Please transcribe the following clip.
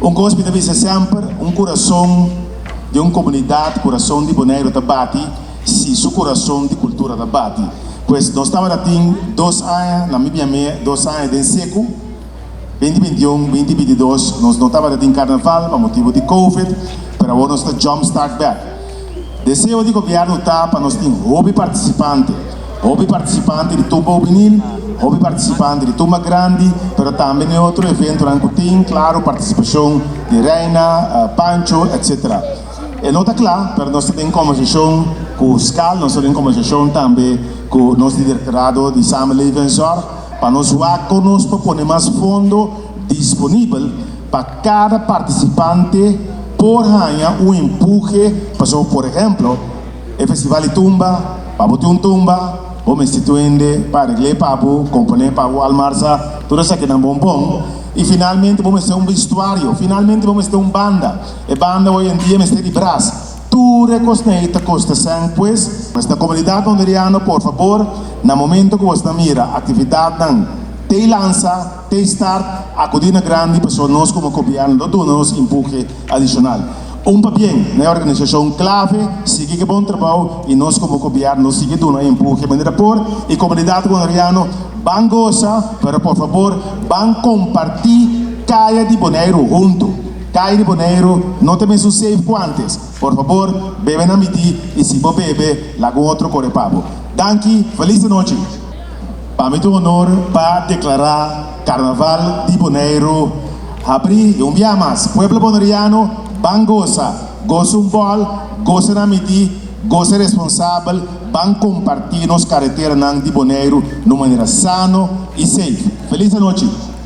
Un kos mi ta bisa semper, un kurason di un komunidat, kurason di Boneiru ta bati si su kurason di kultura ta bati. Pues nos tabata tin dos aña, na mi biam'é 2 aña den seku, 2021, 2022, nos no tabata tin karnaval pa motibu di Covid, pero awor nos ta jump start back. Deseo di gobièrnu ta pa nos tin hopi partisipante, hopi partisipante di tumba hubenil, hopi partisipante di tumba grandi, pero tambe den otro eventonan ku tin, klaro, partisipashon di Reina, Pancho, etc. E no ta kla, pero nos ta den kombersashon ku Skal, nos ta den kombersashon tambe ku nos direktorado di Samenleving en Zorg, pa nos wak kon nos por pone mas fondo disponibel pa kada partisipante por haña un empuhe. Pasobra, por ehèmpel, e festival di tumba, pa bo tin un tumba, bo mester tur hende pa aregl'é pa bo, komponé pa bo, almarsa, tur esakinan bon bon. I finalmente bo mester un vestuario, finalmente bo mester un banda. E banda hoy en dia mester di brass. Tur e kosnan ei ta kosta sèn. Pues, na komunidat boneriano, por fabor, na momento ku boso ta mira aktividatnan te lansa, te start, akudí na grandi, pasobra nos komo gobièrnu lo duna nos empuhe adishonal. Un pabien na e organisashon Klave, sigui ku bon trabou i nos komo gobièrnu sigui duna empuhe manera por. I komunidat boneriano, ban gosa, pero por fabor, ban kompartí kaya di Boneiru huntu. Kaya di Boneiru no ta mesun safe ku antes. Por fabor, bebe na midí i si bo bebe, laga un otro kore pa bo. Danki, felis anochi. Pa mi ta un honor pa deklará Karnaval di Boneiru habrí i un bia mas, pueblo boneriano, ban gosa, gosa un bòl, gosa na midí, gosa responsabel, ban kompartí nos kareteranan di Boneiru na un manera sano i safe. Felis anochi.